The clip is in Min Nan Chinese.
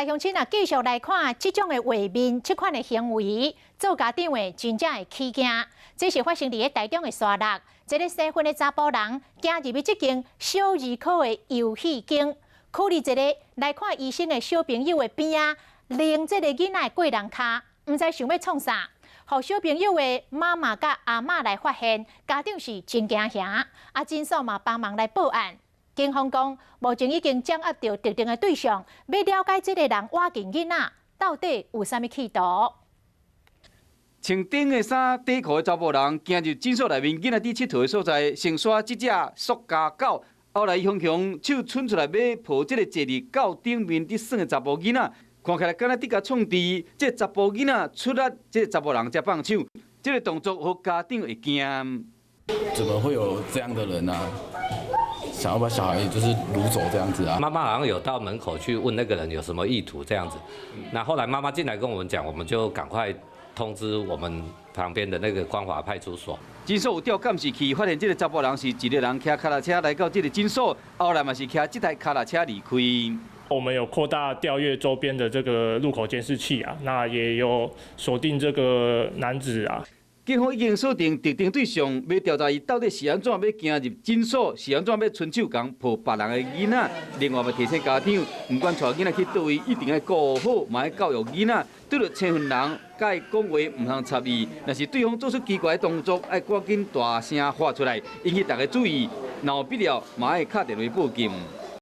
鄉親啊，繼續來看這種的畫面，這款的行為，做家長的真正會起驚。這是發生佇咧台中的沙鹿，一个生份的查埔人行入去這間小兒科的遊戲間，苦佇一个來看醫生的小朋友的邊仔，拎這个囡仔的過人跤，毋知想欲創啥，予小朋友的媽媽佮阿嬤來發現，家長是真驚嚇，啊，診所嘛幫忙來報案。警方講，目前已經掌握著特定的對象，欲了解這个人倚近囡仔到底有啥物企圖。穿短的衫、短褲的查埔人，行入診所內面，囡仔佇𨑨迌的所在，先徙這隻塑膠狗，後來雄雄手伸出來欲抱這个坐佇狗頂面佇耍的查埔囡仔，看起來敢若佇共創治，這個查埔囡仔出力，這个查埔人才放手，這个動作予家長會驚。怎麼會有這樣的人呢？想要把小孩就是擄走這樣子啊？媽媽好像有到門口去問那個人有什麼意圖這樣子，那後來媽媽進來跟我們講，我們就趕快通知我們旁邊的那個光華派出所。診所有調監視器，發現這个查埔人是一个人騎腳踏車來到這个診所，後來嘛是騎這台腳踏車離開。我們有擴大調閱周邊的這個路口監視器啊，那也有鎖定這個男子啊。警方已經鎖定特定對象，欲調查伊到底是按怎欲行入診所，是按怎欲伸手共抱別人的囡仔。另外，嘛提醒家長，毋管帶囡仔去佗位，一定愛顧好，嘛愛教育囡仔，拄著生份人，共伊講話毋通插伊。若是對方做出奇怪的動作，愛趕緊大聲喊出來，引起大家注意。若有必要，嘛愛敲電話報警。